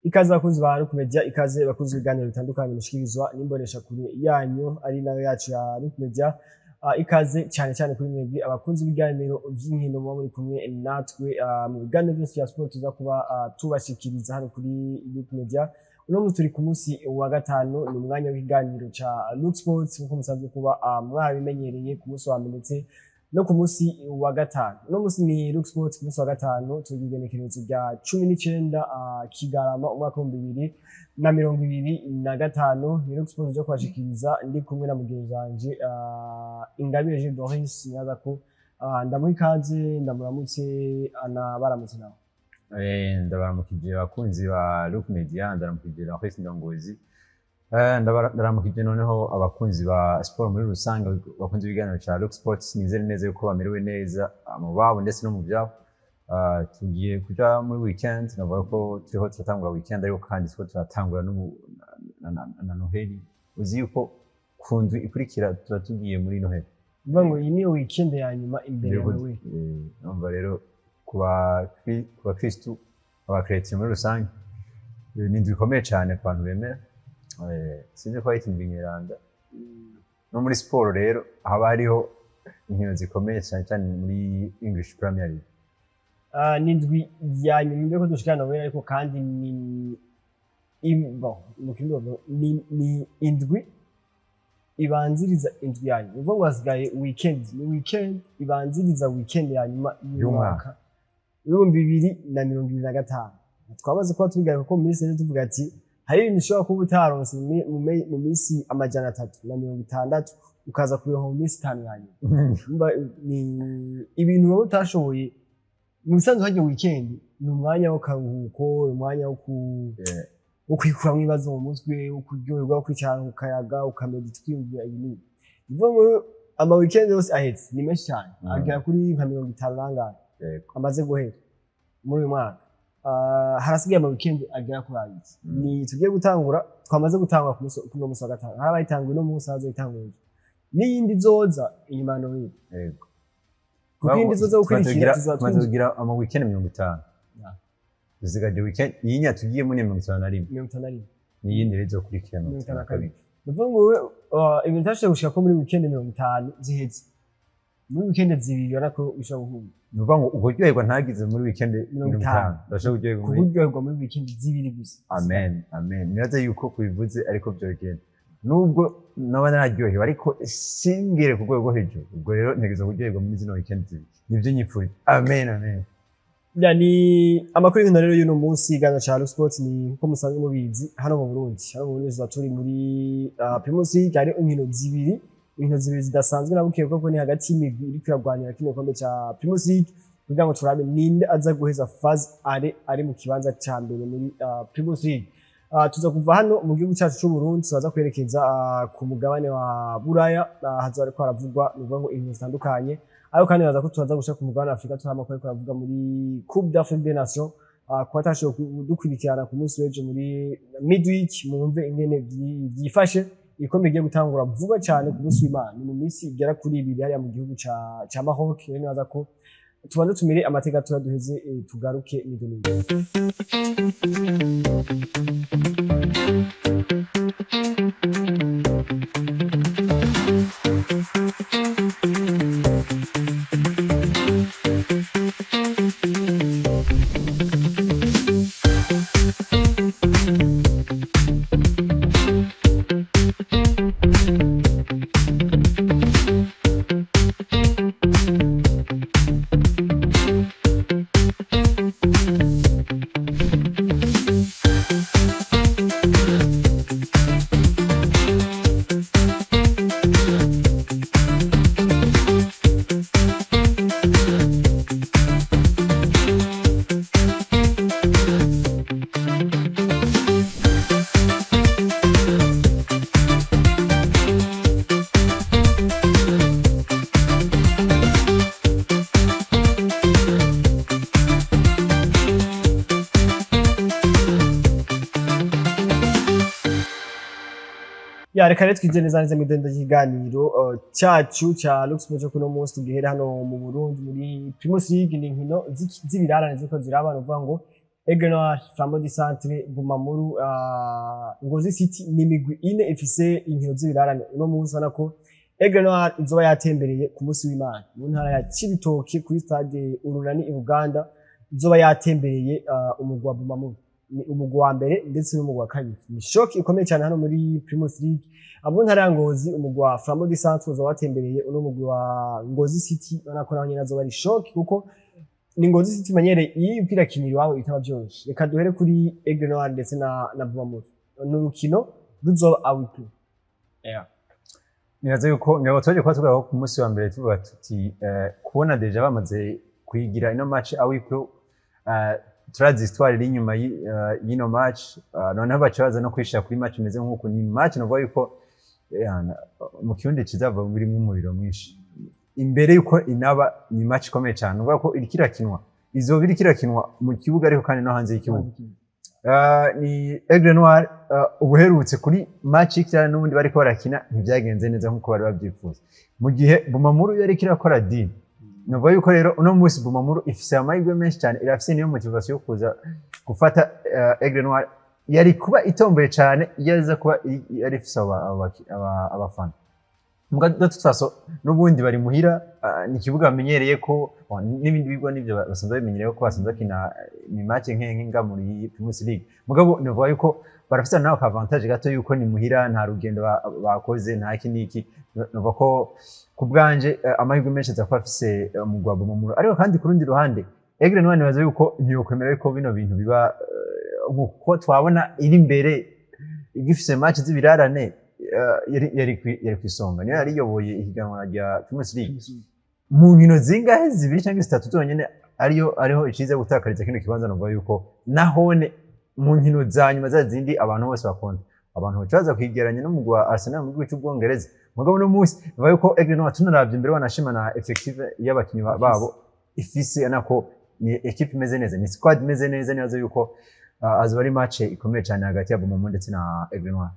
Ikaze bakunzi ba Look Media, ikaze bakunzi ibiganiro bitandukanye mushikirizwa n'imbonesha kure yanyu ari nayo yacu ya Look Media. Ikaze cyane cyane kuri mwebwe abakunzi b'ibiganiro vy'inkino muba muri kumwe natwe mu biganiro byose vya sport tuza kuba tubashikiriza hano kuri Look Media. Uno munsi turi ku munsi wa gatanu, ni umwanya w'ikiganiro ca Look Sports nkuko musanzwe kuba mwabimenyereye ku munsi wa mbere ndetse no ku munsi wa gatanu. Uno munsi ni Look Sports ku munsi wa gatanu, turi kw'igenekerezo rya 19 Kigarama umwaka w'2025. Ni Look Sports yo kubashikiriza, ndi kumwe na mugenzi wanje Ingabire Jules Doris. Nibaza ko ndamuha ikaze, ndamuramutse, anabaramutse nawe. Ndabaramukije abakunzi ba Look Media, ndaramukije Lawrence Ndongozi. Ndaramukije noneho abakunzi ba sport muri rusange, bakunzi b'ibiganiro ca Look Sports. Nizere neza yuko bamerewe neza mu babo ndetse no mu byabo. Tugiye kuja muri weekend, navuga ko turiho turatangura weekend, ariko kandi turiko turatangura na Noheli. Uzi yuko ku ndwi ikurikira tuba tugiye muri Noheli. Bivuga ngo iyi niyo weekend ya nyuma imbere ya Noheli. Urumva rero ku bakristu, abakretien muri rusange, ni indwi ikomeye cyane ku bantu bemera. Sinzi ko bayita indwi nyeranda. No muri siporo rero haba hariho inkino zikomeye cyane cyane muri English Premier League. Ni indwi ya nyuma imbere ko dushikana Noheli, ariko kandi ni bon, mu kirundi bavuga ni indwi ibanziriza indwi ya nyuma. Uvuga ngo hasigaye weekend, ni weekend ibanziriza weekend ya nyuma y'umwaka w'2025. Twamaze kuba tubigaruka ko mu minsi rero tuvuga ati hari ibintu ushobora kuba utaronse mu minsi 360, ukaza kubironka mu minsi 5 ya nyuma. Umva, ni ibintu wowe utashoboye mu bisanzwe. Harya weekend ni umwanya w'akaruhuko, ni umwanya wo kwikuramwo ibibazo mu mutwe, wo kuryoherwa, wo kwicara ku kayaga, ukamedita, ukiyumvira ibi n'ibi. Bivuga ngo ama weekend yose ahetse ni menshi cyane, agera kuri nka 50 nangahe amaze guhera muri uyu mwaka. Harasigaye ama weekend agera kuri 2. Ni tugiye gutangura, twamaze gutangura ku munsi, kuri uno munsi wa gatanu. Hari abayitanguye uno munsi, hazoyitangura ejo n'iyindi izoza inyuma ya Noheli, kuko iyindi izoza gukurikira tuzaba Tumaze twinjiye kugira ama weekend 50. Dusigaje weekend iyi nya tugiyemo ni 51. 51. N'iyindi rero izokurikira mirongo mirongo itanu itanu na na kabiri. kabiri. Ni ukuvuga ngo wowe, ibintu utashoboye gushika ko muri weekend 50 ziheze, muri weekend 2 ubona ko bishobora guhura. Ni ukuvuga ngo ukuryoherwa ntagize muri weekend mirongo mirongo itanu. itanu, ndashobora kuryoherwa muri Kuryoherwa muri weekend 2 gusa. Amen, amen. Nibaze yuko kubivuze ariko byogenda, nubwo naba nararyohewe ariko singere ku rwego rwo hejuru. Ubwo rero ntegereza kuryoherwa muri zino weekend 2, nibyo nyifurije. Amen, amen. Ya, ni amakuru y'inkino rero y'uno munsi. Iganiro ca Look Sports ni nkuko musanzwe mubizi hano mu Burundi. Hano mu Burundi tuza turi muri Primus League. Hari inkino 2 zidasanzwe nabukiye, kuko ni hagati y'imigwi iriko iragwanira kino gikombe ca Primus League, kugira ngo turabe ninde aza guheza phase aller ari mu kibanza ca mbere muri Primus League. Tuza kuva hano mu gihugu cyacu c'u Burundi, tuzaza kwerekeza ku mugabane wa Buraya, hazoba hariko haravugwa, ni ukuvuga ngo inkino zitandukanye. Ariko kandi baza ko turaza gushika ku mugabane wa Afrika, turi amakuru ariko aravuga muri Coupe d'Afrique des Nations. Kuba atashoboye kudukurikirana ku munsi w'ejo muri midweek, mwumve ingene vyifashe. Ibikombe bigiye gutangura vuba cyane ku munsi w'Imana, ni mu minsi igera kuri 2, hariya mu gihugu ca Maroc. Rero nibaza ko tubanze tumire amateka tuba duheze, tugaruke nido nido. Ya, reka rero twinjire neza neza mw'idendo ry'ikiganiro cyacu ca Lux Sport kuno munsi. Tugihera hano mu Burundi muri Primus League. Ni inkino z'ibirarane ziriko ziraba, ni ukuvuga ngo Aigle Noir, Flambeau du Centre, Bumamuru, Ngozi City. Ni imigwi ine ifise inkino z'ibirarane. Uno munsi ubona ko Aigle Noir izoba yatembereye ku munsi w'Imana mu ntara ya Cibitoke kuri stade Urunani i Buganda, izoba yatembereye umugwi wa Bumamuru. Ni umugwi wa mbere ndetse n'umugwi wa kabiri. Ni choc ikomeye cyane hano muri Primus League. Abo ntara ya Ngozi, umugwi wa Flambeau du Centre uzoba watembereye uno mugwi wa Ngozi City. Ubona ko naho nyene azoba ari choc, kuko ni Ngozi City menyereye iyo iriko irakinira iwabo bitaba vyoroshe. Reka duhere kuri Aigle Noir ndetse na Bumamuru. Ni urukino ruzoba à huis clos. Yeah. Nibaza yuko ngabo twaje kuba tugaho ku munsi wa mbere tuvuga tuti kubona déjà bamaze kuyigira ino match à huis clos, turazi histoire iri inyuma y'ino match, noneho baca baza no kwishira kuri match imeze nk'uku. Ni match novuga yuko mu kirundi kizava birimo umuriro mwinshi imbere yuko inaba. Ni match ikomeye cyane, uvuga ko iriko irakinwa, izoba iriko irakinwa mu kibuga ariko kandi no hanze y'ikibuga. Ni Aigle Noir ubuherutse kuri match y'ikirara n'ubundi bariko barakina ntibyagenze neza nk'uko bari babyifuza, mu gihe Bumamuru yariko irakora dini. Nuvuga yuko rero uno munsi Bumamuru ifise amahirwe menshi cyane, irafise niyo motivation yo kuza gufata Aigle Noir yari kuba itomboye cyane iyo aza kuba yari ifise abafana. Muga de toute façon n'ubundi bari muhira, ni ikibuga bamenyereye ko bon, n'ibindi bigo nivyo basanzwe bimenyereye ko basanzwe bakina ni match nke nk'inga muri Primus League. Mugabo nivuga yuko barafise nawe ka avantage gato yuko ni muhira, nta rugendo bakoze, nta iki n'iki. Nuvuga ko ku bwanje amahirwe menshi aza kuba afise umugwi wa Bumamuru. Ariko kandi ku rundi ruhande Aigle Noir nibaza yuko ntiyokwemera yuko bino bintu biba nkuko twabona iri imbere igifise match z'ibirarane, yari kw'isonga, niyo yari iyoboye ihiganwa rya Primus League mu nkino zingahe, zibiri cyangwa zitatu zonyene ariyo ariho iciza gutakariza kino kibanza. Novuga yuko nahone mu nkino za nyuma za zindi abantu bose bakunda, abantu baca baza kwigeranya n'umugwi wa Arsenal mu gihugu cy'Ubwongereza. Mugabo uno munsi novuga yuko Aigle Noir tunaravye imbere wanashima na effectif y'abakinyi babo ifise, nako ni équipe imeze neza, ni squad imeze neza. Nibaza yuko azoba ari match ikomeye cyane hagati ya Bumamuru ndetse na Aigle Noir.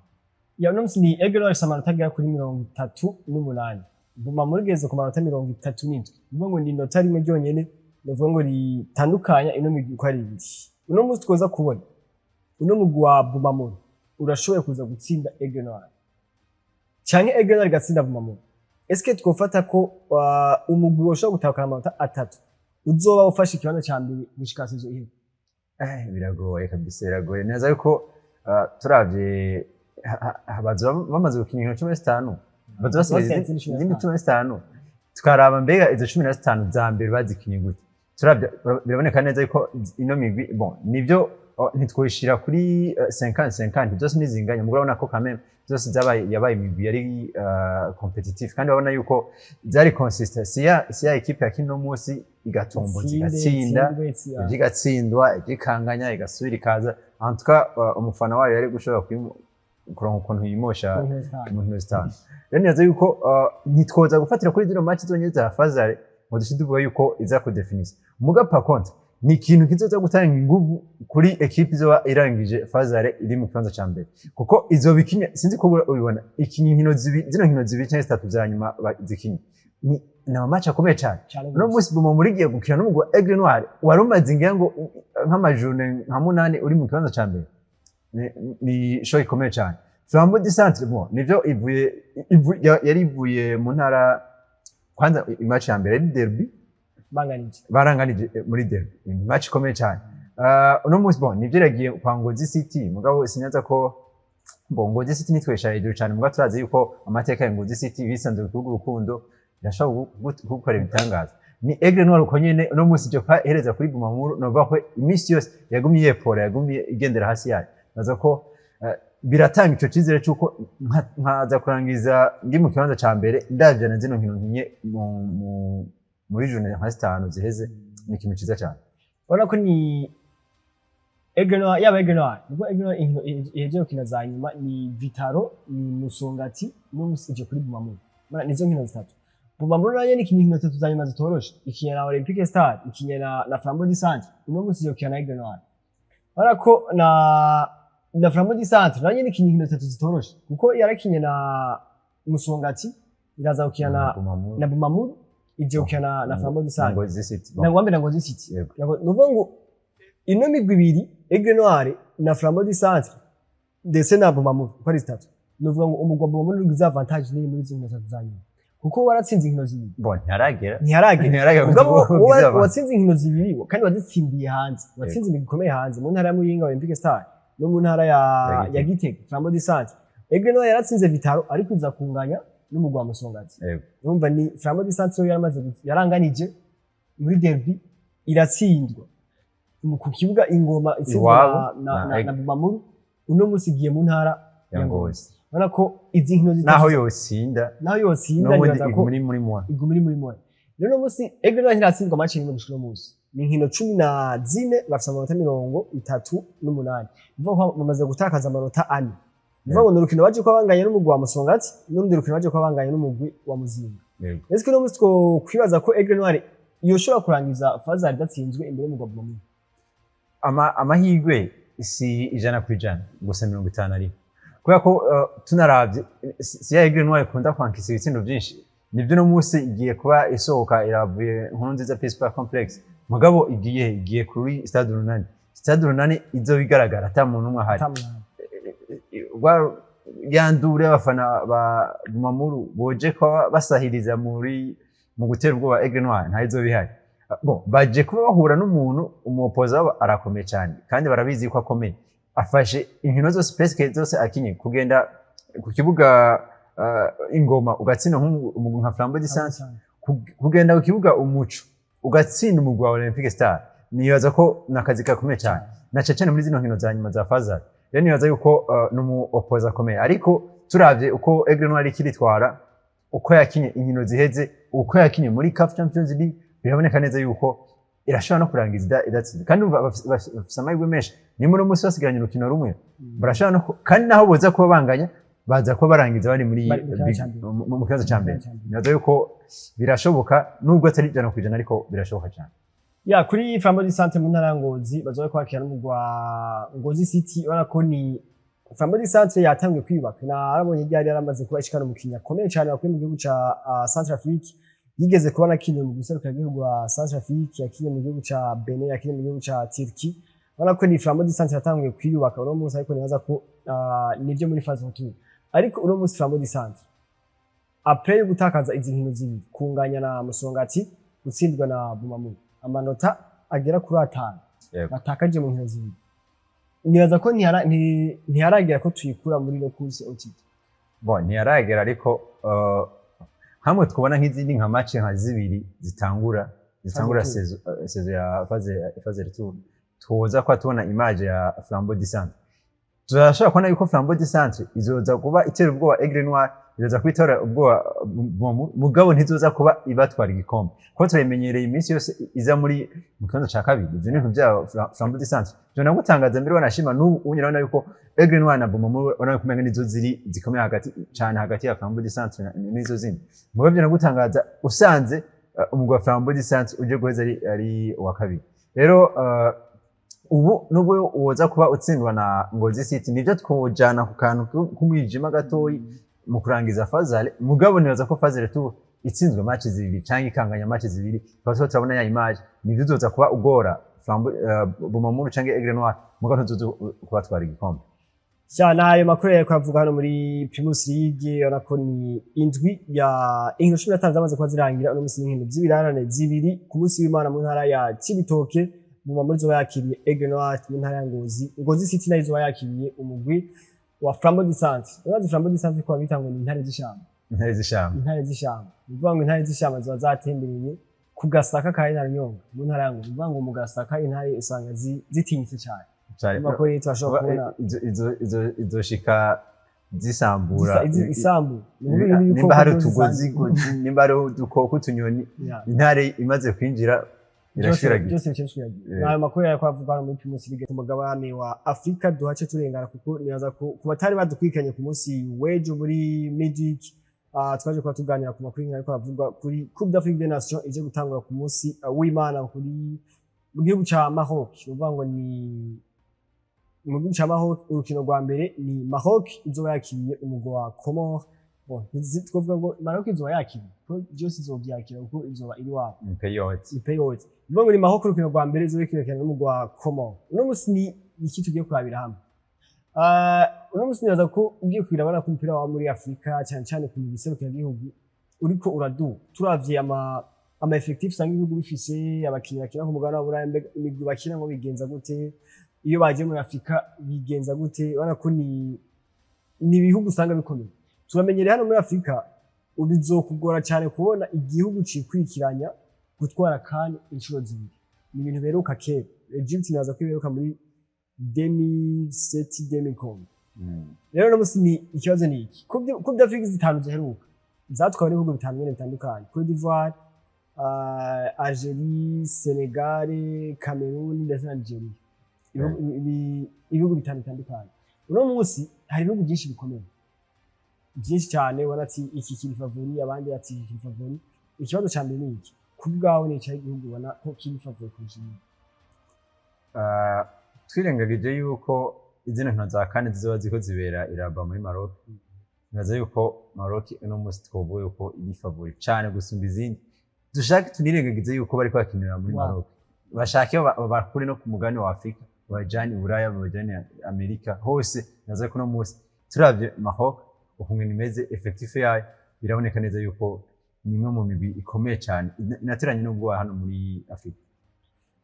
Ya, uno munsi ni Aigle Noir ifise amanota agera kuri 38, Bumamuru igeze ku manota 37. Ni ngo ni inota rimwe ryonyene novuga ngo ritandukanya ino migwi uko ari ibiri. Uno munsi twoza kubona uno mugwi wa Bumamuru urashoboye kuza gutsinda Aigle Noir canke Aigle Noir igatsinda Bumamuru. Eske twofata ko umugwi woshobora gutahukana amanota 3 uzoba ufashe ikibanza ca mbere gushika saison ihera? Biragoye kabisa, biragoye neza yuko turavye bazoba bamaze gukina inkino 15, bazoba basigaye basigaye izindi 15. Izindi 15. Tukaraba mbega izo 15 za mbere bazikinye gute? Turavye biraboneka neza yuko ino migwi, bon, nivyo ntitwoyishira kuri 50 50, byose ntizinganya. Mugabo urabona ko quand même byose zabaye yabaye imigwi yari compétitif, kandi urabona yuko zari consistent. Si ya équipe ya kino munsi igatomboza igatsinda, itsinde, ivyo igatsindwa, ivyo ikanganya, igasubira ikaza. En tout cas umufana wayo yari gushobora kuronka ukuntu yimosha mu nkino zitanu. Rero nibaza yuko ntitwoza gufatira kuri zino match zonyene za phase aller ngo duce tuvuga yuko iza kudefinisa. Muga par contre ni ikintu kizoza gutanga inguvu kuri équipe izoba irangije phase aller iri mu kibanza ca mbere, kuko izoba ikinye, sinzi ko ubibona, ikinye inkino zibiri, zino nkino zibiri canke zitatu za nyuma zikinye ni ama match akomeye cane. Uno munsi Bumamuru igiye gukina n'umugwi wa Aigle Noir wari umaze ngira ngo nk'ama journées nka 8 uri mu kibanza ca mbere. Ni choc ikomeye cane. Flambeau du Centre, bon, nivyo ivuye yari ivuye mu ntara. Kwanza i match ya mbere yari derby. Banganije. Baranganije muri derby, ni match ikomeye cyane. Uno munsi, bon, nivyo iragiye kwa Ngozi City, mugabo sinyaza ko, bon, Ngozi City nitwesha hejuru cyane, mugabo turazi yuko amateka ya Ngozi City bisanzwe ku urukundo irashobora gukora ibitangaza. Ni Aigle Noir uko nyene uno munsi ivyo hereza kuri Bumamuru, novuga ko iminsi yose yagumye yepfora, yagumye igendera hasi yayo. Naza ko biratanga ico cizere c'uko nkaza kurangiza ndi mu kibanza ca mbere, ndavye na zino nkino nkinye muri journée nka zitanu ziheze, ni ikintu ciza cyane. Urabona ko ni Aigle Noir, yaba Aigle Noir, nubwo Aigle Noir inkino ihejeje gukina za nyuma ni Vitaro, ni Musongati, n'umunsi ije kuri Bumamuru. Mara nizo nkino zitatu. Bumamuru nayo ni inkino zitatu za nyuma zitoroshe: ikinye na Olympique Star, ikinye na Flambeau du Centre, uno munsi ije gukina na Aigle Noir. Urabona ko na Flambeau du Centre nayo nyene ikinye inkino zitatu zitoroshe, kuko yarakinye na Musongati, iraza gukina Bumamuru. na Bumamuru, ije gukina na Flambeau du Centre. Ngozi City. Na ngwambe na Ngozi City. Yego. Nuvuga ngo Ino migwi ibiri, Aigle Noir na Flambeau du Centre, ndetse na Bumamuru, uko ari zitatu, nuvuga ngo umugwi wa Bumamuru ugize avantage nini muri izi nkino zitatu za nyuma, kuko waratsinze inkino zibiri. Bon, ntiharagera. Ntiharagera. Ntiharagera. Mugabo kuvuga wowe ugize avantage. watsinze inkino zibiri kandi wazitsindiye hanze, watsinze imigwi ikomeye hanze, mu ntara ya Muyinga Olympic Star no mu ntara Ya ya Gitega Flambeau du Centre. Aigle Noir yaratsinze Vital'O, ariko iza kunganya n'umugwi wa Musongati. Urumva ni Flambeau du Centre yo yaramaze yaranganije muri derby, iratsindwa ku kibuga Ingoma, itsindwa Iwabo, na Bumamuru. Uno musi igiye mu ntara ya ya Ngozi. Urabona ko izi nkino zitatu Naho yotsinda, naho yotsinda, n'ubundi nibaza ko muri mwa iguma iri muri moya. Rero uno musi Aigle Noir ntiratsindwa match rimwe gushika uno musi. Ni inkino 14, bafise amanota 38. Bivuga ko bamaze gutakaza amanota 4. Bivuga ngo ni urukino baje kuba banganya n'umugwi wa Musongati, n'urundi rukino baje kuba banganya n'umugwi wa Muzinga. Ese uno musi twokwibaza ko Aigle Noir yoshobora kurangiza phase idatsinzwe imbere y'umugwi wa Bumamuru? Amahirwe si 100%, gusa 50 ariho, kubera ko tunaravye si ya Aigle Noir ikunda kwankisa ibitsindo byinshi. Nibyo, no munsi igiye kuba isohoka iravuye Nkuru Nziza Peace Park Complex, mugabo igiye kuri Stade Urunani. Stade Urunani izoba igaragara ata muntu umwe ahari. Atamunani. Ya nduru y'abafana ba Bumamuru boje kuba basahiriza mu gutera ubwoba Aigle Noir nta izoba ihari. Bon, baje kuba bahura n'umuntu umuopoza wabo arakomeye cyane, kandi barabizi ko akomeye. Afashe inkino zose, presque zose akinye, kugenda ku kibuga Ingoma ugatsinda umugwi nka Flambeau du Centre, kugenda ku kibuga Umuco ugatsinda umugwi wa Olympic Star, nibaza ko ni akazi gakomeye cyane, na cyane cyane muri zino nkino za nyuma za phase. Rero nibaza yuko ni umu opposant akomeye, ariko turavye uko Aigle Noir ikiritwara, uko yakinye inkino ziheze, uko yakinye muri CAF Champions League, biraboneka neza yuko irashobora no kurangiza idatsinze. Kandi urumva bafise amahirwe menshi. Nimba uno munsi basigaranye urukino rumwe, barashobora no kandi naho boza kuba banganya, baza kuba barangiza bari muri Bari mu kibanza ca mbere. mu kibanza ca mbere. Mu kibanza ca mbere. Nibaza yuko birashoboka, nubwo atari 100%, ariko birashoboka cyane. Ya, kuri Flambeau du Centre mu ntara ya Ngozi bazoba kwakira n'umugwi wa Ngozi City. Urabona ko ni Flambeau du Centre yatanguye kwiyubaka. Narabonye ryari yaramaze kuba ishikana umukinyi akomeye cyane bakuye mu gihugu ca Centrafrique, yigeze kuba nakinye mu gihugu wa Centrafrique, yakinye mu gihugu ca Benin, yakinye mu gihugu ca Turquie. Urabona ko ni Flambeau du Centre yatanguye kwiyubaka uno munsi, ariko nibaza ko nivyo muri phase retour. Ariko uno munsi Flambeau du Centre, après yo gutakaza izi nkino zibiri, kunganya na Musongati, gutsindwa na Bumamuru, amanota agera kuri 5 batakaje mu nkino zibiri, nibaza ko ntiharagera ko tuyikura muri no course au titre. Bon, ntiyaragera, ariko hamwe twubona nk'izindi nka match nka zibiri zitangura Phase saison ya phase retour, tuza kwa tubona image ya Flambeau du Centre, turashobora kubona yuko Flambeau du Centre izoza kuba itera ubwoba Aigle Noir, izoza kuba itera ubwoba mugabo ntizoza kuba ibatwara igikombe, kuko turabimenyereye iminsi yose iza mu kibanza ca kabiri. Ivyo ni ibintu vya Flambeau du Centre. Ivyo nagutangaza mbere, wanashima n'ubu unye urabona yuko Aigle Noir na Bumamuru urabona ko umenga nizo ziri zikomeye hagati cane hagati ya Flambeau du Centre n'izo zindi. Mugabo ivyo nagutangaza usanze umugwi wa Flambeau du Centre uje guheza ari uwa kabiri. Rero ubu nubwo woza kuba utsindwa na Ngozi City, nibyo twojana ku kantu k'umwijima gatoyi mu kurangiza phase aller, mugabo nibaza ko phase retour itsinzwe match zibiri canke ikanganya match zibiri, tukaba tuba turabona ya image, nibyo uzoza kuba ugora Flambeau, Bumamuru canke Aigle Noir, mugabo ntuzoza kubatwara igikombe. Cyane ayo makuru yariko avuga hano muri Primus League. Urabona ko ni indwi ya inkino 15 zamaze kuba zirangira. Uno musi n'inkino z'ibirarane zibiri ku munsi w'Imana mu ntara ya Cibitoke. Bumamuru izoba yakiriye Aigle Noir mu ntara ya Ngozi. Ngozi City nayo izoba yakiriye umugwi wa Flambeau du Centre. Urazi Flambeau du Centre ko bita ngo ni intare z'ishamba. Intare z'ishamba. Intare z'ishamba, ni ukuvuga ngo intare z'ishamba ziba zatembereye ku Gasaka ka Inarunyonga mu ntara ya Ngozi. Ni ukuvuga ngo mu Gasaka intare usanga zitinyitse cyane. Cane. Urumva ko rero turashobora kubona Izoshika zisambura. Isambu. Ni ukuvuga ibintu Nimba hari byose utugozi, nimba hari udukoko, utunyoni, intare imaze kwinjira irashwiragira. Byose bice bishwiragira. Nayo makuru yariko avugwa hano muri Primus League. Ku mugabane wa Afrika duhace turengana, kuko nibaza ko ku batari badukurikiranye ku munsi w'ejo muri Midweek, twaje kuba tuganira ku makuru ariko aravugwa kuri Coupe d'Afrique des Nations ije gutangura ku munsi w'Imana kuri mu gihugu ca Maroc. Ni ukuvuga ngo ni mu gihugu ca Maroc, urukino rwa mbere ni Maroc izoba yakiriye umugwi wa Comores. Bon, twovuga ngo Maroc izoba yakira, kuko byose izovyakira, kuko izoba iri wabo. Ni pays hôte. Ni pays hôte. Bivuga ngo ni Maroc urukino rwa mbere izoba ikina n'umugwi wa Comores. Uno musi ni iki tugiye kurabira hamwe? Uno musi nibaza ko ugiye kwirabona ko umupira wa muri Afrika, cyane cyane ku gihugu, uriko uraduga. Turavye ama effectif usanga ibihugu bifise, abakinyi bakina ku mugabane wa Buraya, mbega imigwi bakina ngo bigenza gute? Iyo baje muri Afrika bigenza gute? Urabona ko ni ibihugu usanga bikomeye. Turamenyereye hano muri Afrika, bizokugora cyane kubona igihugu cikwikiranya gutwara CAN inshuro zibiri. Ni ibintu beruka kera. Egypt naza ko iberuka muri 2007, 2011. Rero uno musi ni ikibazo ni iki: Coupe d'Afrique zitanu ziheruka zatwawe n'ibihugu bitanu nyene bitandukanye: Cote d'Ivoire, Algerie, Senegal, Cameroon ndetse na Nigeria. Ibihugu bitanu bitandukanye. Uno munsi hari ibihugu byinshi bikomeye, byinshi cyane. Ubona ati iki kiri favori, abandi ati iki kiri favori. Ikibazo cya mbere ni iki: ku bwawe ni icyahe igihugu ubona ko kiri favori kurusha ibindi? Twirengagije yuko izino nkino za CAN zizoba ziko zibera i Rabat muri Maroc, nibaza yuko Maroc uno munsi twovuga yuko iri favori cane gusumba izindi. Dushake tunirengagize yuko bariko bakinira muri Maroc, bashake bakure no ku mugabane wa Afrika, babajane i Buraya, babajane Amerika hose. Nibaza ko uno munsi turavye Maroc ukuntu imeze, effectif yayo, biraboneka neza yuko ni imwe mu migwi ikomeye cane, inateranye n'ubwoba hano muri Afrika.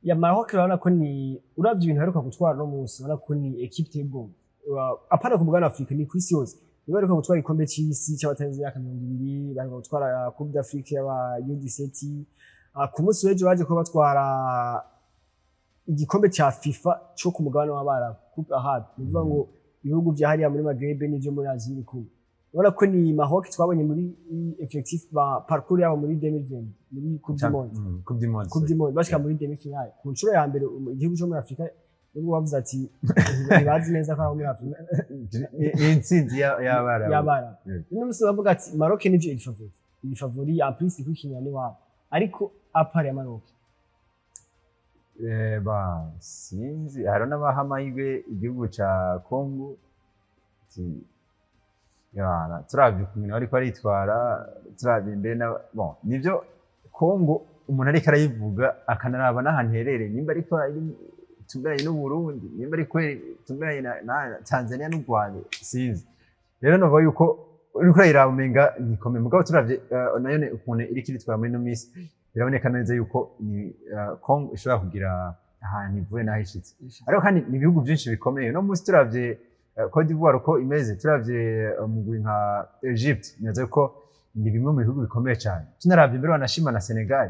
Ya Maroc, urabona ko ni uravye ibintu baheruka gutwara no munsi, urabona ko ni équipe iteye ubwoba. Apana ku mugabane wa Afrika, ni kw'isi yose. Niba baheruka gutwara igikombe c'isi c'abatarenze imyaka 20, baheruka gutwara Coupe d'Afrique y'aba U17. Ku munsi w'ejo baje kuba batwara igikombe ca FIFA co ku mugabane w'Abarabu, Coupe Arabe. Ni ukuvuga ngo ibihugu vya hariya muri Maghreb n'ivyo muri Asie biri kumwe. Urabona ko ni Maroc twabonye muri effectif ba parcours yabo muri 2020 muri Coupe du Monde. Coupe du Monde. Coupe du Monde bashika muri demi finale ku nshuro ya mbere igihugu cyo muri Afrika, nubwo bavuze ati ntibazi neza ko ari abo muri Afrika. Ni intsinzi y'Abarabu. Y'Abarabu. Uno musi bavuga ati Maroc nivyo iri favori, iri favori, en plus iri kwikinira n'iwabo, ariko à part ya Maroc? Ba sinzi, hari n'abaha amahirwe igihugu ca Congo. Yana, turavye ukuntu bariko baritwara, turavye mbere na bon, nivyo Congo umuntu ariko arayivuga akanaraba n'ahantu iherereye, nimba ariko tumberanye n'Uburundi, nimba ariko tumberanye na Tanzania n'u Rwanda, sinzi. Rero novuga yuko uriko urayiraba umenga ntikomeye, mugabo turavye nayo ukuntu iriko iritwara muri ino minsi, biraboneka neza yuko ni Congo ishobora kugira ahantu ivuye n'aho ishitse. Ariko kandi ni ibihugu byinshi bikomeye. Uno munsi turavye Cote d'Ivoire uko imeze, turavye umugwi nka Egypte, nibaza ko ni bimwe mu bihugu bikomeye cyane. Tunaravye mbere wanashima na Senegal.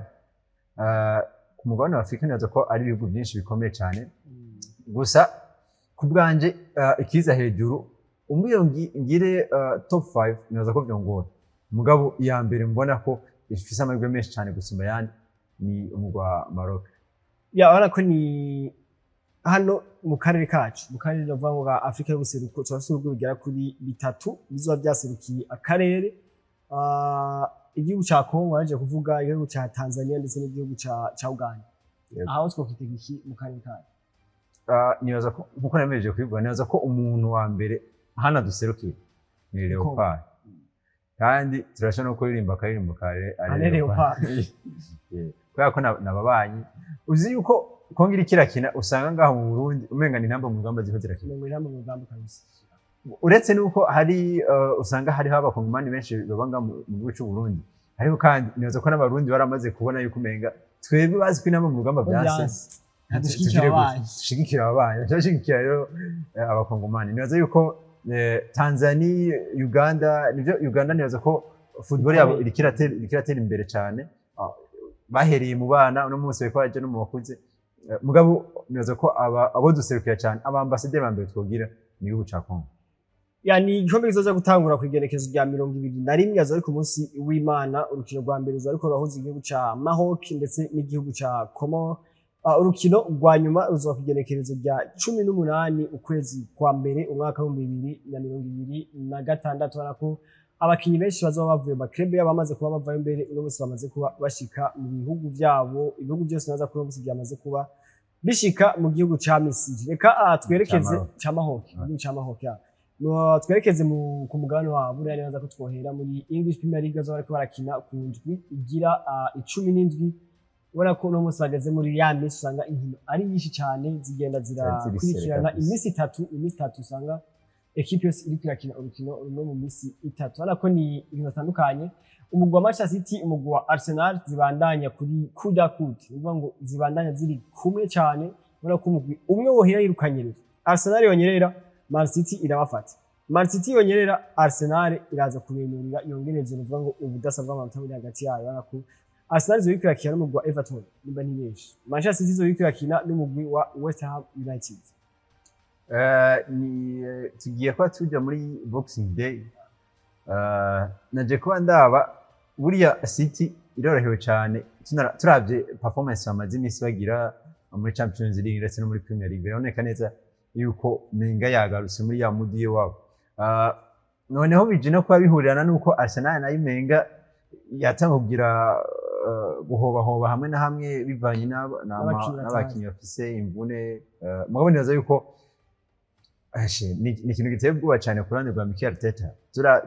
Ku mugabane wa Afrika nibaza ko ari ibihugu byinshi bikomeye cyane. Gusa ku bwanje, ikiza hejuru umbwiye ngire top 5, nibaza ko vyongora. Mugabo iya mbere mbona ko ifise amahirwe menshi cyane gusumba ayandi ni umugwi wa Maroc. Ya, urabona ko ni hano mu karere kacu, mu karere bavuga ngo ka Afrika y'ubuseruko, turafise ibihugu bigera kuri bitatu bizoba vyaserukiye akarere. Igihugu ca Congo baje kuvuga, igihugu ca Tanzania ndetse n'igihugu ca Uganda. Aho twokwitega iki mu karere kacu? Nibaza ko nkuko namejeje kubivuga, nibaza ko umuntu wa mbere hano duserukiye ni Leopard, kandi turashobora no kuririmba akaririmbo ka Ale Leopard. Yeah. Kubera ko nababanyi uzi yuko Kongo iriko irakina, usanga ngaho mu Burundi umenga ni intamba mu rugamba ziriko zirakina. Mirongo inani mu rugamba kabisa. Uretse nuko hari usanga hariho abakongomani benshi baba ngaho mu gihugu c'u Burundi, ariko kandi nibaza ko n'Abarundi baramaze kubona yuko umenga twebwe bazi ko intamba mu rugamba vyanse. Dushigikira Tugire gute? ababanyi. Dushigikira ababanyi, turashigikira rero abakongomani. Nibaza yuko Tanzania, Uganda, nivyo Uganda nibaza ko football yabo iriko iratera imbere cyane. Bahereye mu bana, uno munsi bariko baja no mu bakuze. Mugabo nibaza ko abo duserukira cyane, aba ambassadeur ba mbere twogira, ni igihugu ca Congo. Ya, ni igikombe kizoza gutangura ku igenekerezo rya 21, azoba ari ku munsi w'Imana. Urukino rwa mbere ruzoba ariko rurahuza igihugu ca Maroc ndetse n'igihugu ca Comores. Urukino rwa nyuma ruzoba ku igenekerezo rya 18 ukwezi kwa mbere umwaka w'2026. Urabona ko abakinyi benshi bazoba bavuye mu ma club yabo, bamaze kuba bavayo mbere, uno munsi bamaze kuba bashika mu bihugu vyabo. Ibihugu byose naza kuri uno munsi byamaze kuba bishika mu gihugu ca Misiri. Reka twerekeze Maroc. ca Maroc, igihugu ca Maroc, ya. No, twerekeze ku mugabane wa Buraya. Neza ko twohera muri English Premier League, azo bariko barakina ku ndwi igira 17. Ubona ko uno munsi bageze muri ya minsi usanga inkino ari nyinshi cyane, zigenda zirakurikirana. Kabisa. Iminsi itatu usanga ekipe yose iriko irakina urukino rumwe mu minsi 3. Urabona ko ni ibintu bitandukanye. Umugwi wa Manchester City, umugwi wa Arsenal zibandanya kuri coude à coude, ni ukuvuga ngo zibandanya ziri kumwe cyane. Ubona ko umugwi umwe wohera yirukanyerera, Arsenal yonyerera, Man City irabafata. Man City yonyerera, Arsenal iraza kubenurira, yongereze, ni ukuvuga ngo ubudasa bw'amanota buri hagati yayo. Urabona ko Arsenal izoba iriko irakina n'umugwi wa Everton nimba ntibeshe, Manchester City izoba iriko irakina n'umugwi wa West Ham United. Ni tugiye kuba tuja muri Boxing Day. Naje kuba ndaba buriya City irorohewe cyane. Turavye performance bamaze iminsi bagira muri Champions League ndetse no muri Premier League, biraboneka neza yuko menga yagarutse muri ya mood wabo. Noneho bije no kuba bihurirana nuko Arsenal nayo imenga yatanga kugira guhobahoba hamwe na hamwe bivanye n'abakinyi batazi. N'abakinyi bafise imvune. Mugabo nibaza yuko ashe, ni ikintu giteye ubwoba cyane ku ruhande rwa Mikel Arteta.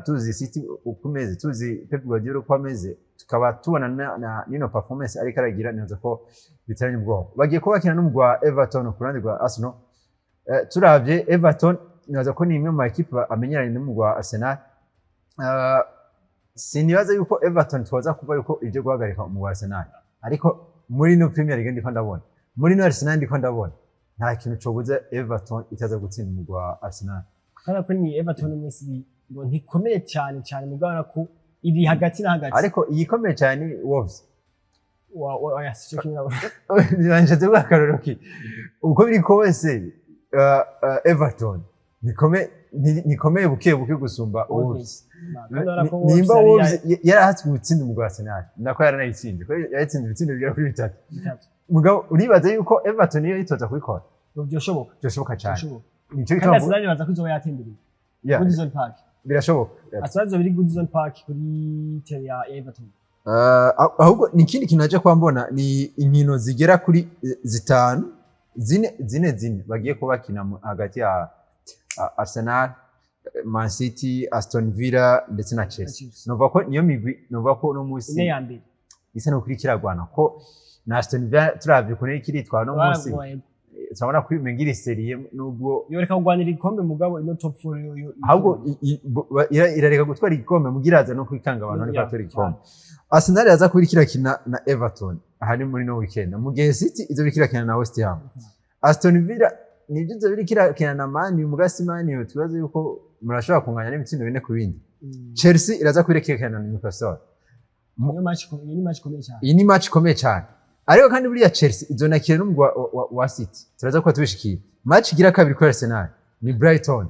Tuzi City uko imeze, tuzi Pep Guardiola uko ameze, tukaba tubona na nino performance ariko aragira, nibaza ko biteranye ubwoba. Bagiye kuba bakina n'umugwi wa Everton ku ruhande rwa Arsenal. Turavye Everton, nibaza ko ni imwe mu makipe amenyeranye n'umugwi wa Arsenal. Sinibaza yuko Everton twoza kuva yuko ije guhagarika umugwi wa Arsenal, ariko muri no Premier League ndiko ndabona, muri no Arsenal ndiko ndabona, nta kintu cobuza Everton itaza gutsinda umugwi wa Arsenal. Kubera ko ni Everton umunsi ngo ntikomeye cyane cyane, mugabo ko iri hagati na hagati. Ariko iyikomeye cyane ni Wolves. Oya, sico kimwe. Nshatse kuvuga akarorero ki uko biri kose, Everton nikomeye buke buke gusumba Wolves. Nimba Wolves yarahatswe gutsinda umugwi wa Arsenal, nako yaranayitsinze, kuko yayitsinze ibitsindo bigera kuri bitatu. Mugabo uribaza yuko Everton niyo yitoza kubikora? Byoshoboka. Byoshoboka cyane. Byoshoboka. Nico Kandi gituma Arsenal ibaza ko izoba yatembereye Goodison Park. Birashoboka. Arsenal izoba iri Goodison Park kuri terrain ya Everton. Ahubwo ni ikindi kintu naje kuba mbona, ni inkino zigera kuri zitanu, zine, zine, zine bagiye kuba bakina hagati ya Arsenal, Man City, Aston Villa ndetse na Chelsea. Chelsea. Numva ko niyo migwi, numva ko uno munsi ine ya mbere isa no kuri kiragwana, ko na Aston Villa turavye ukuntu iriko iritwara uno munsi, Baragoye. Turabona ko imenga iri sérieux nubwo Yoreka kugwanira igikombe, mugabo ino top 4 yo ahubwo irareka gutwara igikombe, mugira iraza no kwikanga abantu ariko atwara igikombe. Arsenal yaza kuba iriko irakina na Everton aha ni muri no weekend, mu gihe City izoba iriko irakina na West Ham. Aston Villa nibyo izoba iriko irakina na Man U, mugasi Man U tubaze yuko murashobora kunganya n'ibitsindo 4 ku bindi. Chelsea iraza kuba iriko irakina na Newcastle. Niyo match ikomeye, iyi ni match ikomeye cyane. Iyi ni match ikomeye cyane, ariko kandi buriya Chelsea izonakira n'umugwi wa City, turaza kuba tubishikiye. Match igira kabiri kuri Arsenal ni Brighton.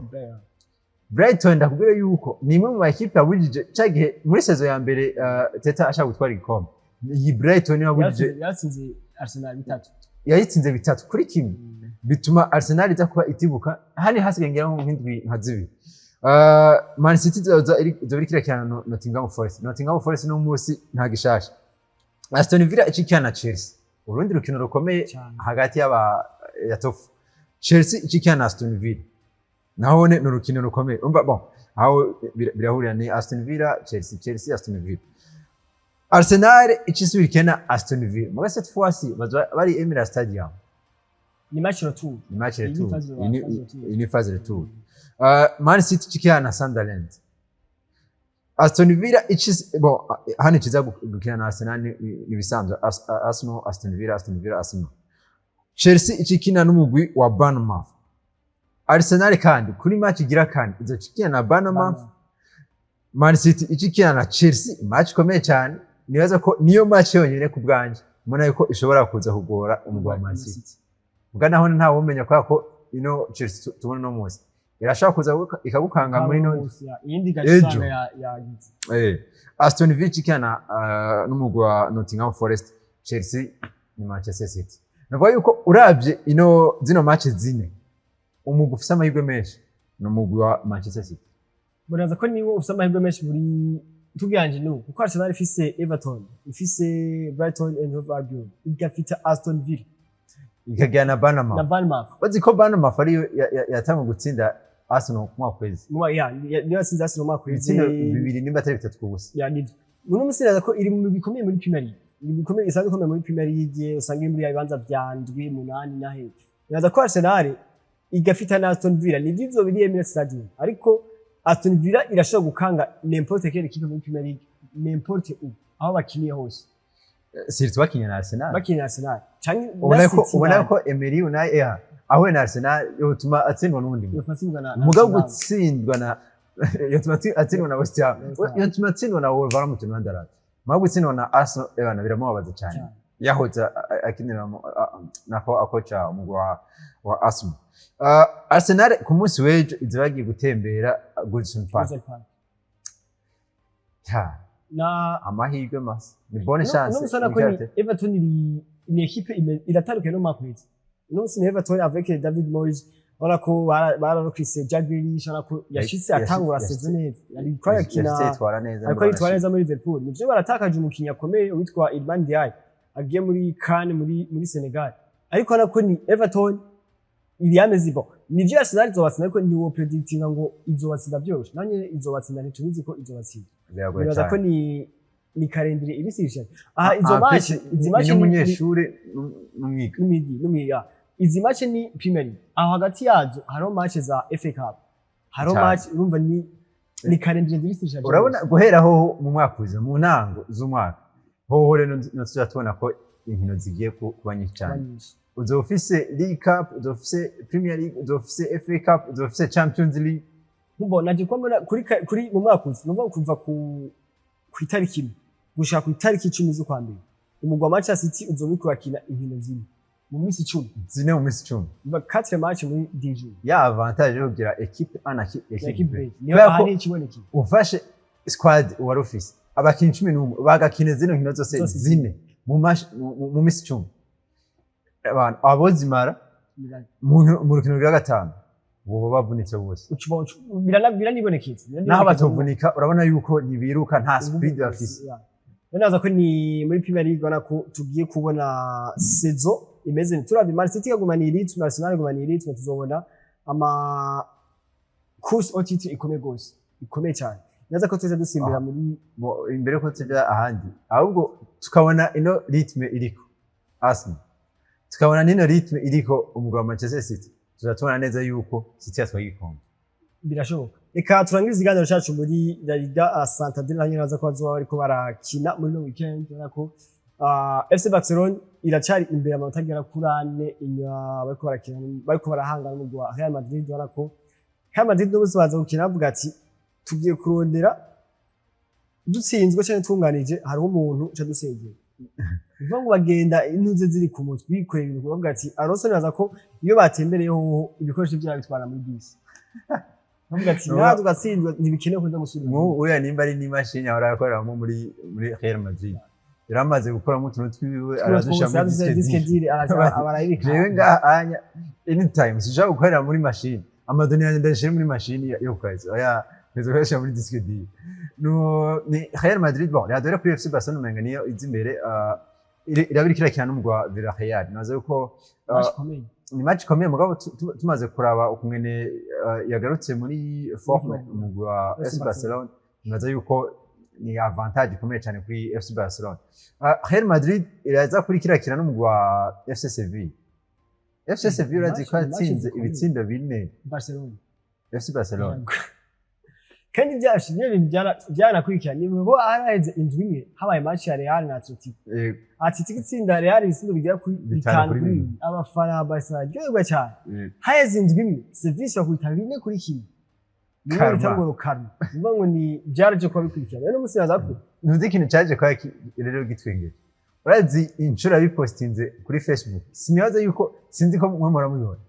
Brighton ndakubwira yuko ni imwe mu makipe yabujije ca gihe muri saison ya mbere Teta ashaka gutwara igikombe. Iyi Brighton niyo yabujije. Yatsinze Arsenal 3. Yayitsinze 3-1, bituma Arsenal iza kuba itibuka. Hani hasigaye ngira ngo nk'indwi nka 2. Man City izoba iriko irakina na Nottingham Forest. Nottingham Forest no munsi nta gishasha. Aston Villa icikina na Chelsea, urundi rukino rukomeye Cyane. hagati y'aba ya top. Chelsea icikina na Aston Villa, naho ni urukino rukomeye. Umva, bon, aho birahurira ni Aston Villa Chelsea, Chelsea Aston Villa. Arsenal icisubira ikina Aston Villa, muga cette fois-ci bazoba bari Emirates Stadium. Ni match retour. Ni match Iyi ni retour. phase Iyi phase retour. Iyi ni phase retour. Man City icikina na Sunderland. Aston Villa icis bon, hano ikiza gukina na Arsenal ni bisanzwe. Arsenal Aston Villa, Aston Villa Arsenal. Chelsea icikina n'umugwi wa Bournemouth. Arsenal kandi kuri match igira kane izocikina na Bournemouth. Man City icikina na Chelsea, match ikomeye cyane. Nibaza ko niyo match yonyine ku bwanjye mbona yuko ishobora kuza kugora umugwi wa Man City. Ubwo naho ntawe umenya, kubera ko ino Chelsea tubona uno munsi irashobora kuza ikagukanga muri no iyindi Ejo. gasanga yagize. Aston Villa ikina na n'umugwi wa Nottingham Forest. Chelsea ni Manchester City. Navuga yuko uravye ino zino match zine, umugwi ufise amahirwe menshi ni umugwi wa Manchester City. Muraza ko niwo ufise amahirwe menshi muri tuganje n'ubu, kuko Arsenal ifise Everton, ifise Brighton and Hove Albion, igafita Aston Villa ikagira na na Bournemouth. Bournemouth. Bazi ko Bournemouth ariyo yatangwa gutsinda. Arsenal ku mwaka uheze. Ya, niyo yatsinze Arsenal mu mwaka uheze. Ibitsindo bibiri nimba atari bitatu ku busa. Ya, nivyo. Uno musi naza ko iri mu bikomeye muri Premier League, iri mu bikomeye, isanzwe ikomeye muri Premier League, usanga iri muri ya bibanza vya ndwi, munani na he. Naza ko Arsenal igafita na Aston Villa, nivyo izoba iri Emirates Stadium, ariko Aston Villa irashobora gukanga n'importe quelle équipe muri Premier League, n'importe où, aho bakiniye hose. Surtout bakinye na Arsenal. Bakiniye na Arsenal canke na Ubona ko City. Ubona Nayo. ko Emery Unai ahuye na Arsenal yotuma atsindwa n'uwundi mugwi. Yofatsindwa na Mugabo Arsenal. Gutsindwa na yotuma atsindwa na West Ham, West Ham. yotuma atsindwa na Wolverhampton Wanderers, mugabo gutsindwa na Arsenal, ebana, biramubabaza cyane. Cyane. Yahoze akinira nako akoca umugwi wa Arsenal. Arsenal ku munsi w'ejo iza bagiye gutembera Goodison Park. Goodison Park. Ha, Na amahirwe masa, ni bonne chance. No musana ko ni Everton iri ni équipe iratandukanye no mwaka uheze. Uno musi ni Everton avec David Moyes, urabona ko bararokrise Jack Grealish, urabona ko yashitse atangura saison neza, yariko yakina, yitwara neza. ariko yitwara neza muri Liverpool. Nivyo, baratakaje umukinnyi akomeye witwa Iliman Ndiaye agiye muri CAN muri Senegal, ariko urabona ko ni Everton iri yameze bon. Nivyo, Arsenal izobatsinda, ariko ntiwo predictinga ngo izobatsinda byoroshe. Nanye izobatsinda, ntitubizi ko izobatsinda. Biragoye Nibaza ko cyane. ni calendrier ibisishe aha izo match, izi match ni n'umunyeshuri n'umwiga. N'umwigi n'umwiga. Izi match ni Premier League, aho hagati yazo hariho match za FA Cup, hariho Cyane. match, urumva ni calendrier zibisishe. Urabona guhera ho mu mwaka uza, mu ntango z'umwaka hoho rero tujya tubona ko inkino zigiye kuba nyinshi cyane. Uzoba ufise League Cup, uzoba ufise Premier League, uzoba ufise FA Cup, uzoba ufise Champions League. Mbona naje ko mbona kuri mu mwaka uza, numva kuva ku itariki 1 gushika ku itariki 10 z'ukwa mbere, umugwi wa Manchester City uzoba uriko urakina inkino zine mu minsi 10. Zine mu minsi 10. Biba 4 match muri 10 jours. Ya avantage yo kugira équipe A na équipe équipe B. B niyo Kubera ko aha ni ikibonekeye. Ufashe squad wari ufise abakinyi 11 bagakina zino nkino zose Zose. zine mu minsi 10, abantu abozimara mu rukino rwa gatanu boba bavunitse bose. Biranibonekeza. Naho batovunika, urabona yuko ntibiruka, nta speed bafise. Naza ko ni muri Premier League ubona ko tugiye kubona saison imeze, turavye Man City ikagumana iyi rythme, Arsenal igumana iyi rythme, tuzobona ama course au titre ikomeye gose, ikomeye cyane. Naza ko tuje dusimbira muri Bo, imbere ko tuja ahandi, ahubwo tukabona ino rythme iriko Arsenal, tukabona n'ino rythme iriko umugwi wa Manchester City, tuzatubona neza yuko City yatwaye igikombe. Birashoboka. Reka turangirize ikiganiro cyacu muri La Liga Santander, nayo naza ko bazoba bariko barakina muri no weekend. Urabona ko FC Barcelona iracari imbere amanota agera kuri ane inyuma, bariko barakina, bariko barahangana n'umugwi wa Real Madrid. Urabona ko Real Madrid n'ubusi baza gukina bavuga ati tugiye kurondera dutsinzwe cyangwa tunganije, hariho umuntu uca dusengera. Bivuga ngo bagenda intuze ziri ku mutwe, bikorera ibintu, bavuga ati Alonso, nibaza ko iyo batembereye hoho ibikoresho byabo bitwara muri bisi, bavuga ati natwe tugatsindwa ntibikenewe kuza gusubira. Nk'ubu uriya nimba ari n'imashini ahora akoreramo muri Real Madrid, yaramaze gukuramo utuntu twiwe, aradushyira muri disque disque dur, arayibika. Jewe ngaha anya anytime sinshobora gukorera muri mashini, ama données yanjye ndayashyira muri mashini yo ku kazi, oya, ntegerezwa kuyashyira muri disque dur. No, ni Real Madrid. Bon, reka dore kuri FC Barcelona, umenga niyo iza imbere, iraba iriko irakina n'umugwi wa Villarreal. Nibaza yuko Match ikomeye. Ni match ikomeye, mugabo tumaze kuraba ukungene yagarutse muri forme forme. umugwi wa FC FC Barcelona, nibaza yuko ni avantage ikomeye cyane kuri FC Barcelona. Real Madrid iraza kuri kirakina n'umugwi wa FC Seville. FC Seville urazi ko Match yatsinze zikomeye. ibitsindo bine Barcelona. FC Barcelona. Kandi byashe ibyo bintu byanakurikiranye bo, haraheze indwi imwe habaye match ya Real na Atletico. Atletico itsinda Real ibitsindo bigera kuri Bitanu bitanu kuri kuri bibiri. bibiri, abafana ba Barcelona bararyoherwa cyane. Haheze indwi imwe Sevilla bakubita 4-1, niyo Karma. bita ngo karma, niyo ngo ni byaraje kuba bikurikirana. Rero umunsi naza ko Ntuzi ikintu caje kwa rero gitwengeje, urazi inshuro yabipostinze kuri Facebook, sinibaza yuko, sinzi ko mwe muramubibona.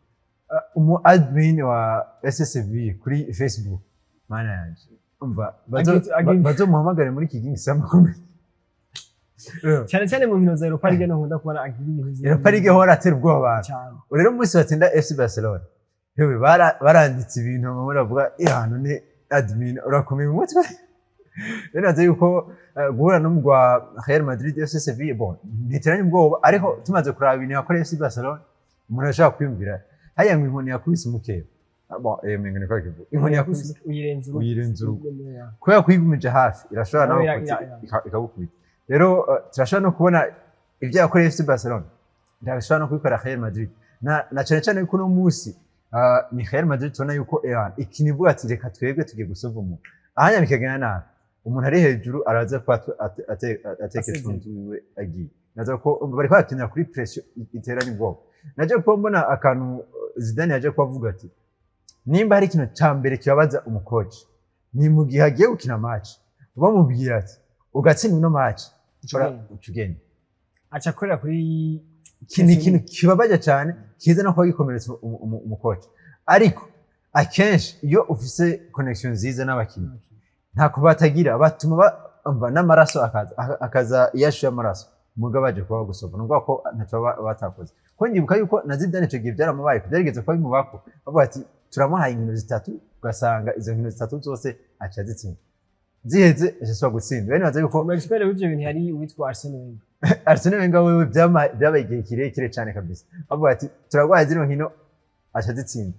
Umu admin wa SSV kuri Facebook, mana yanje, umva bazomuhamagare muri iki gingi sama comedy. Cyane cyane mu nkino za Europa League niho nkunda kubona agira ibintu Europa League ho aratera ubwoba abantu. Cyane. Rero umunsi batsinda FC Barcelona, hewe, baranditse ibintu bamwe baravuga eh none admin urakomeye mu mutwe. Rero naze yuko guhura n'umugwi wa Real Madrid, FC Sevilla, bon, ntiteranye ubwoba, ariko tumaze kuraba ibintu yakoreye FC Barcelona, umuntu ashobora kwiyumvira hariya ngo inkoni yakubise umukeba. Ah, bon, mengo niko kivuga, inkoni yakubise uyirenza urugo. Uyirenza urugo. Kubera kuyigumije hafi irashobora nawe ikagukubita. Rero turashobora no kubona ibyo yakoreye FC Barcelona, ndashobora no kubikora Real Madrid, na cyane cyane yuko uno munsi ni Real Madrid tubona yuko ikintu ivuga ati reka twebwe tugiye gusova umuntu ahanya bikagenda nabi, umuntu ari hejuru araza kuba ateka Asezeye. Icunzu wiwe agiye naza ko bariko barakinira kuri pression iteranye ubwoba. Naje kuba mbona akantu Zidane yaje kuba avuga ati nimba hari ikintu ca mbere kibabaza umukoci ni mu gihe agiye gukina match bamubwira ati ugatsinda ino match uca ugenda. Aca akorera kuri Iki ni ikintu kibabaje cyane, kiza no kuba gikomeretsa umukoci, ariko akenshi iyo ufise connection nziza n'abakinnyi ntako batagira, batuma umva n'amaraso akaza iyo ashuye amaraso muga baje kuba bagusova. Ni ukuvuga ko ntacyo baba batakoze, ko ndibuka yuko na Zidane ico gihe byaramubaye, byarigeze kuba bimubako, bavuga ati turamuhaye inkino zitatu, ugasanga izo nkino zitatu zose aca azitsinda, ziheze aca asubira gutsinda. Bene baza yuko Umu expert w'ivyo bintu yari uwitwa Arsene Wenger. Arsene Wenger wewe byabaye igihe kirekire cyane kabisa, bavuga ati turarwaye zino nkino, aca azitsinda,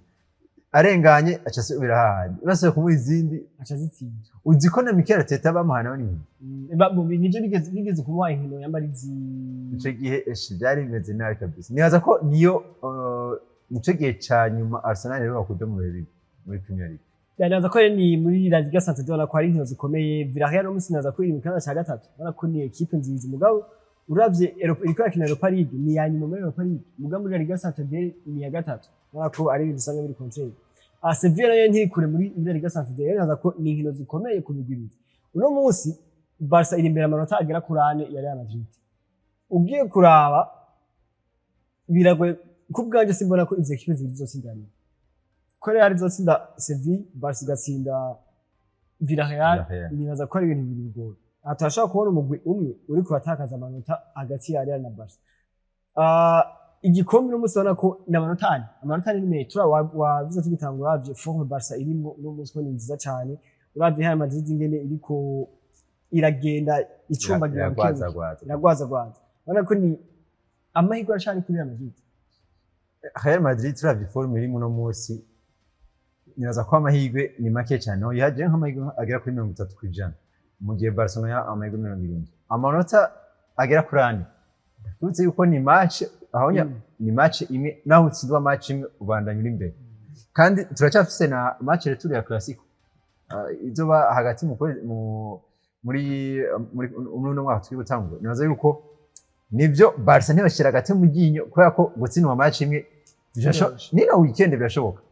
arenganye aca asubira hahandi basubiye kumuha izindi aca azitsinda. Uzi ko na Mikel Arteta bamuhaye nawe n'inkino? Nivyo bigeze kumuha inkino yambara izi. Ico gihe byari bimeze nabi kabisa. Nibaza ko niyo nico gihe ca nyuma Arsenal rero bakuja mu bihe bibi muri Premier League. Naza ko rero ni muri La Liga Santander, ubona ko hari inkino zikomeye. Villarreal no musi naza ko iri mu kibanza ca gatatu, ubona ko ni equipe nziza, mugabo uravye iriko irakina Europa League, ni iya nyuma muri Europa League, mugabo muri La Liga Santander ni iya gatatu, ubona ko ari ibintu usanga biri contraire. Sevilla nayo ntiri kure muri La Liga Santander. Rero naza ko ni inkino zikomeye ku migwi ibiri. Uno munsi Barca iri imbere amanota agera kuri ane ya Real Madrid. Ugiye kuraba biragoye ku bwanjye, simbona ko izi ekipe zibiri zizotsinda rimwe, ko Real izotsinda Sevilla, Barca igatsinda Villarreal. Villarreal. Nibaza ko ari ibintu bibiri bigoye. Aha turashobora kubona umugwi umwe uriko uratakaza amanota hagati ya Real na Barca. Igikombe uno munsi ubona ko ni amanota ane, amanota ane ni menshi. Wavuze tugitangura, uravye forme Barca irimwo uno munsi ko ni nziza cane, uravye Real Madrid ingene iriko iragenda icumbagira bukebuke. Iragwazagwaza. Iragwazagwaza, ubona ko ni amahirwe aracari kuri Real Madrid. Real Madrid turavye forme irimo uno munsi, nibaza ko amahirwe ni make cyane, aho yaje nk'amahirwe agera kuri 30%, mu gihe Barcelona ya amahirwe 70, amanota agera kuri ane. Turutse yuko ni match aho ni match imwe, naho utsindwa match imwe ubandanya uri imbere, kandi turacyafise na match retour ya Clasico izoba hagati mu kwezi mu muri muri muri uno mwaka turi gutangura. Nibaza yuko nibyo Barca ntibashira hagati mu ryinyo, kubera ko gutsindwa match imwe Biroroshe. Nino weekend birashoboka,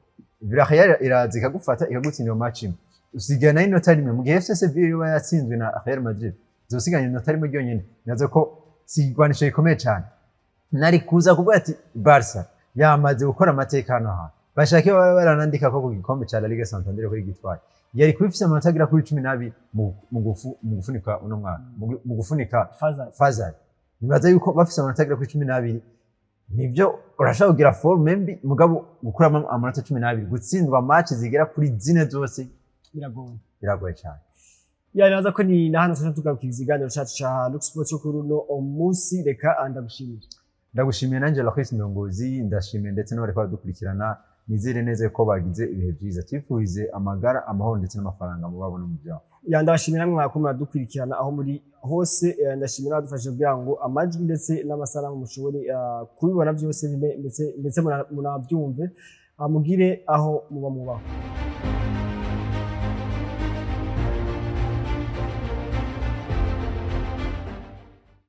Villarreal iraza ikagufata ikagutsinda iyo match imwe, usigana n'inota rimwe, mu gihe FC Sevilla yoba yatsinzwe na Real Madrid izosigana inota rimwe ryonyene. Nibaza ko si igwanisho gikomeye cyane. Nari kuza kuvuga ati Barca yamaze gukora amateka hano hantu, bashaka baba baranandika ko ku gikombe ca La Liga Santander ko igitwaye, yari kuba ifise amanota agera kuri 12 mu gufunika uno mwaka, mu gufunika Fazal. Fazal. Nibaza yuko bafise amanota agera kuri 12, nibyo urashobora kugira forme mbi, mugabo gukuramo amanota 12, gutsindwa match zigera kuri zine zose biragoye. Biragoye cyane. Ya, naza ko ni na hano tuca tugarukiriza ikiganiro cacu ca Lux Sport cyo kuri uno munsi. Reka ndagushimire. Ndagushimiye nanjye Loris Ndongozi, ndashimiye ndetse n'abariko baradukurikirana. Nizere neza ko bagize ibihe byiza, twifurize amagara, amahoro ndetse n'amafaranga mu babo no mu byabo. Ya, ndabashimira namwe mwako muradukurikirana aho muri hose. Ndashimira abadufashe kugira ngo amajwi ndetse n'amasanamu mushobore kubibona byose ndetse munabyumve. Mugire aho muba mubaho.